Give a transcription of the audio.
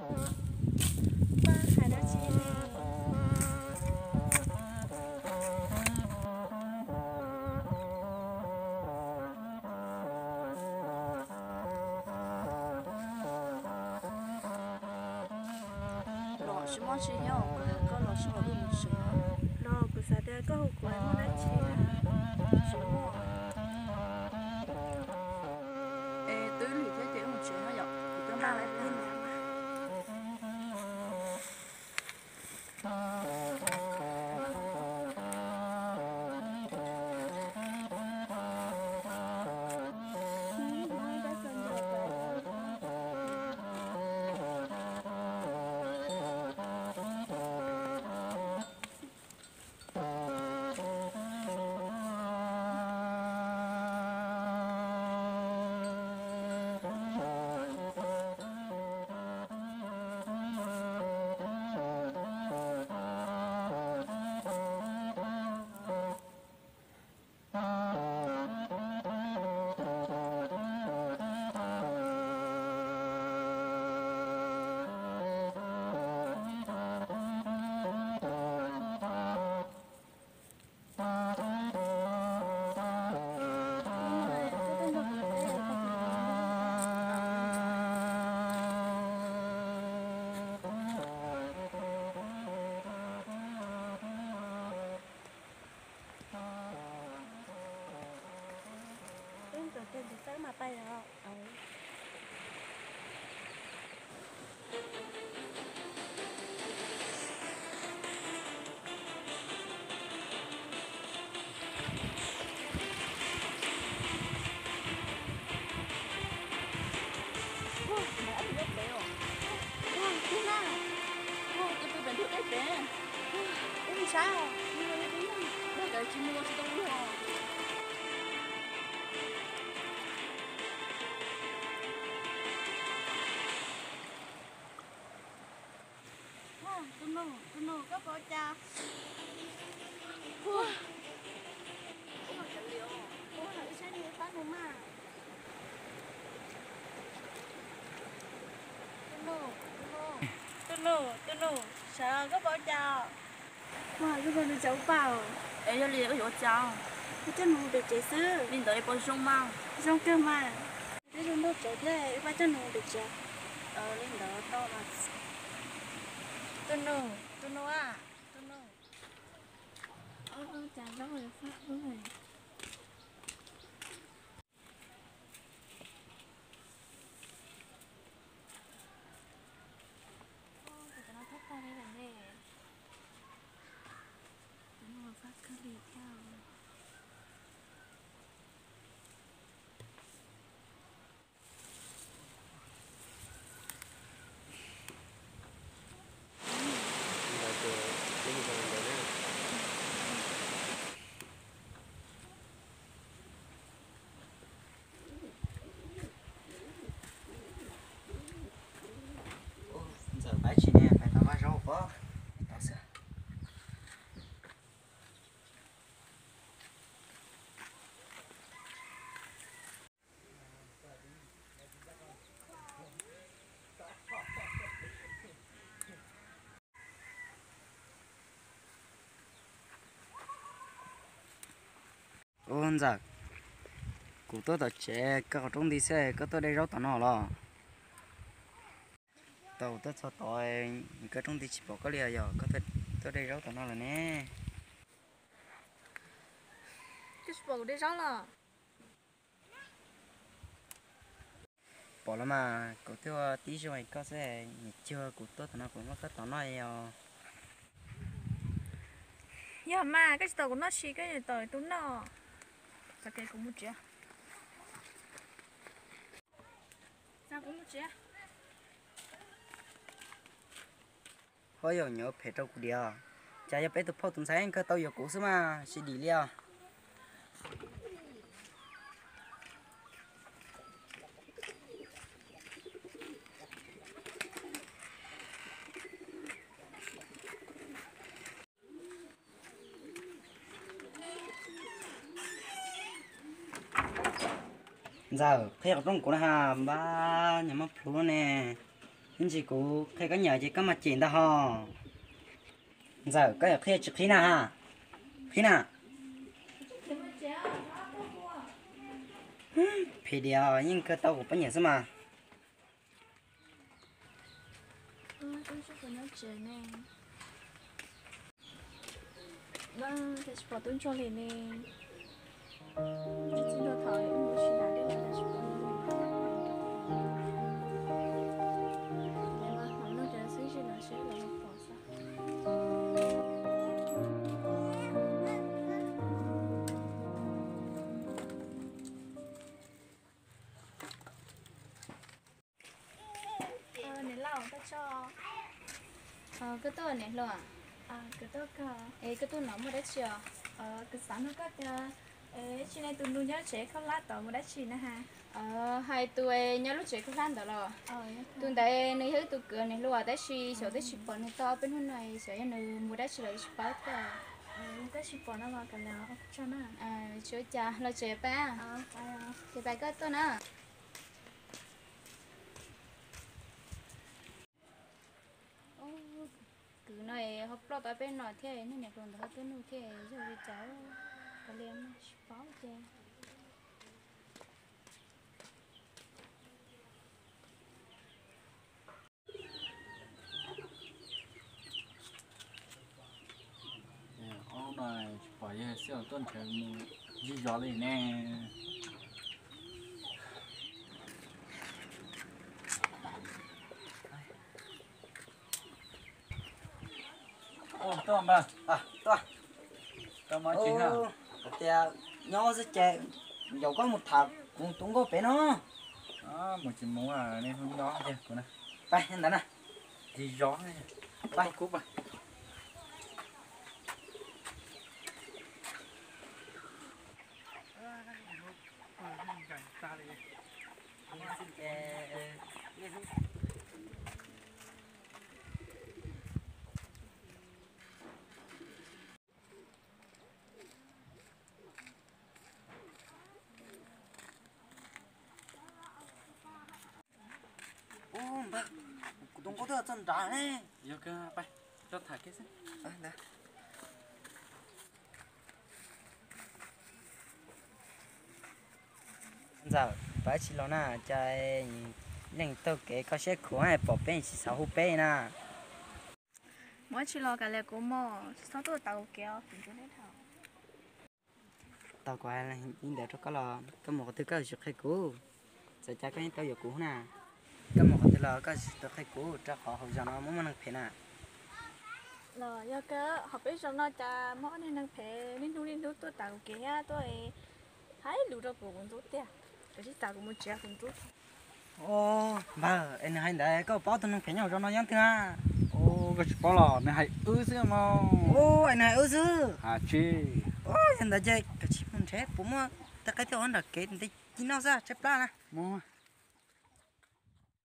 Pab hais dab tsi ne? Los tsis mob tsis nyob, koj los tsis los lub mus tsev. Los kuv xav tias koj hu kuv muaj dab tsi. Tsis muaj. Es twb lig thiab ces wb mus tsev no yom, kuv twb npaj lawm. Tus nus, tus nus, koj puas ua cas? Ua, ua, ib sab ni pab nus mas. Tus nus, tus nus, tus nus, sawv, koj puas ua cas? Ua, koj puas nus tsav ua paj? Es yog li koj yuav ua cas? Kuv coj nus pem tsev xwb. Li ntawd es puas zoo mas? Zoo kawg mas. Twb zoo nraug tsev thiab, wb pab coj nus pem tsev. Li ntawd tau mas. Tus nus, tus nus a, tus nus. Cas zaub fab ub. Cov no fab kawg li thiab. Ntxawm pab tsis ne, pab tau vaj zaub pob tau xwb. Ub ntxawm, kuv tuaj tom tsev koj qhov rooj nti xwb, koj tuaj de zaub tom no los? Tau, tuaj txog tod, koj rooj nti tsis pom koj li os, yog koj tuaj de zaub tom no lawm ne. Koj tsis pom kuv de zaub los? Pom los mas, kuv twb ua tib zoo koj xwb, nyiam cuag kuv tuaj tom no kuv muab koj tom noj os. Yog mas, koj tsis tom kuv noj tsis, koj yuav tom tus noj. Txav kev kuv mus tsev. Txav kuv mus tsev. Ho yog nyob phem rau kuv diam, cas yog peb tus phauj tus ntxhais kawg tau yuav kuv xwb mas, tsis dim li os. Ntxawm, qhia qhov rooj kuv na ha, npab nyuag muab plhuav ne. Ib ntsis kuv qhia koj nyiam ces koj mam cem ntag ho. Ntxawm, koj yuav qhib tsis qhib na ha? Qhib na. Phem diam, yeej kawg tau kuv poj niam xwb mas. Niam laus, koj tuaj, niam hluas? Es koj tuaj no muaj dab tsi os? Kuv xav nug koj tias, tsis ne tus nus nyob tsev khaub hlab tod mus dab tsi na ha? Hais tus nyob lub tsev khaub hlab ntawd los? Tus ntawd nws yog ib tug kwv niam hluas tab sis xyov twb tsis pom nws tau peb hnub no, xyov yog nws mus dab tsi lawm tsis paub thiab. Tsis ua cas, los tsev pab. Ces pab koj tuaj na. Kwv no ho ploj tau peb no thiab, niag niam hluas ntawd ho tuaj nug thiab, yog li cas kav liam tsis paub ces. Ob hnub no tsis pom yawg Xyooj tuaj nrhiav mus yig zos li ne. Tuaj npawg, tuaj. Hais tias nyob xwb ces ncaum koj mus tham kuv tus nkauj pem no. Mus tsis mus, nej hnub nyob tiag kuv na. Pab ntawd na. Tig zov, pab kuv pab. Ub, npawg, kuv tus nkauj twb txog nrad ne. Yog kawg, pab, coj tham kiag xwb. Ntxawm, pab tsis los na, cas leej taug kev kho siab khuav pom peb tsis xav hu peb na. Muab tsis los kav liam kuv mog, tsis txhob tuaj tau kev os, kuv ntxub nej dhau. Tau kuv hais li ntawd rau koj los koj mus qhov twg koj tsis qhia kuv? Txawm cas koj yeej tau yuav kuv na. Koj mus qhov twg los koj tsis tau qhia kuv rau qhov hauv zos no muaj muaj neeg phem na. Los yog kawg, hauv peb zos no cas muaj ob niag neeg phem niaj hnub niaj hnub tuaj tau kuv kev thiab tuaj hais lus rau kuv, kuv ntxub tiag. Kav tsij tas kuv mus tsev, kuv ntxub. Npawg, es nws hais ntawd koj paub tus neeg phem nyob hauv zos no yog leej twg a? Koj tsis paub los nws hais wb xwb mog. Es nws hais wb xwb. Yog ntawd ces kav tsij mus nrhiav puas muaj tej qaib tej ua nram kev nte ci noj xwb tshaib plab na. Mus.